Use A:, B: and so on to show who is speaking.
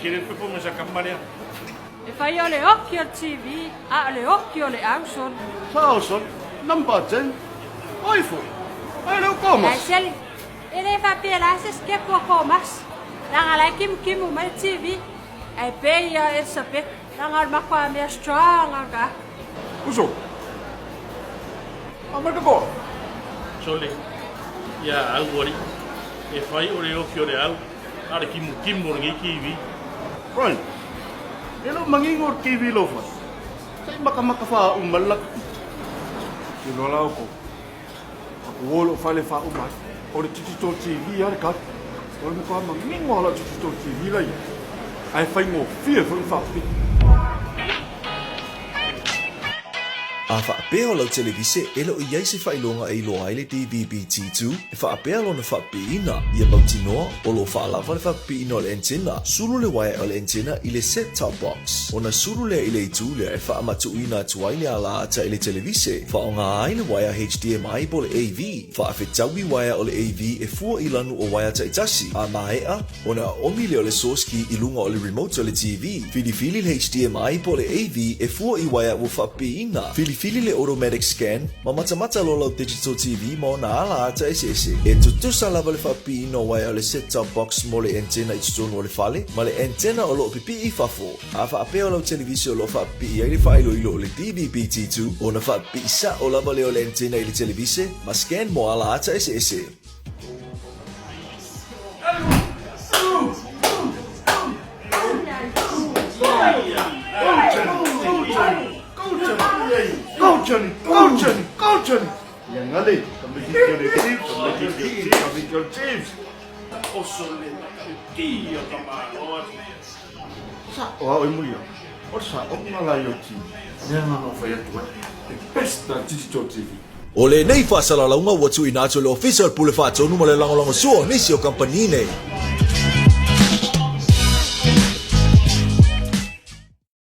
A: tele le performance a kama lea.
B: E fai o le oki o le TV, a o le oki o le au, sole.
C: Sao, sole. Number ten. Oi foi. Ai le o Thomas.
B: Ai sele, e le faapea la se sikepu a Thomas. Leaga la e kimukimu mai le TV. Ai pei ia Elisabeth, leaga o le makuaa mea strong a ka.
C: Uso. A mai ka koa.
A: Sole, ia au alii. E fai o le oki o le au, a o le kimukimu o lenei TV.
C: Brian, e le o manino le TV lau fale. Se i makamaka faauma le lakapiti.
D: Ke loa la oukou. Aku o lou fale faauma ai. O le digital TV lava le kali. O le matua manino lava lau digital TV la i ai. Ae faigofie foi ona faapipii.
E: A faapea o lau televise e le o i ai se faailoga e iloa ai le DVB-T2, e faapea lona faapipiina, ia mautinoa o lo o faalava le faapipiina o le antenna, sulu le uaea o le antenna i le set-top box. Ona sulu lea i le itu lea e faamatuuina atu ai le alaata i le televise, faaaoga ai le uaea HDMI po o le AV. Faafetaui uaea o le AV e fua i lanu o uaea taitasi, a maea, Ona oomi lea o le source key i luga o le remote o le TV. Filifili le HDMI po o le AV e fua i uaea ua faapipiina. Filifili le automatic scan ma matamata loa lau digital TV ma ona ala ata eseese. E tutusa lava le faapipiina o uaea o le set top box mo le antenna i totonu o le fale ma le antenna o lo o pipii i fafo. A faapea o lau televise o lo o faapipii ai le faailoilo o le DVB-T2, ona faapipii sa'o lava lea o le antenna i le televise ma scan mo ala ata eseese.
C: Go Johnny, go Johnny, go Johnny. Ia gale, ka mihi ki o le Chiefs, ka mihi ki o Chiefs, ka mihi ki o Chiefs.
A: Oso le ti o ka malo atu.
C: Sa o au e muli au. O le sa o nga lai o TV.
D: Mea nga na whai atu ai, the best na digital TV.
E: O lenei faasalalauga ua tuuina atu e le Ofisa o le Pule Faatonu ma le lagolagosua o nisi o kamupani nei.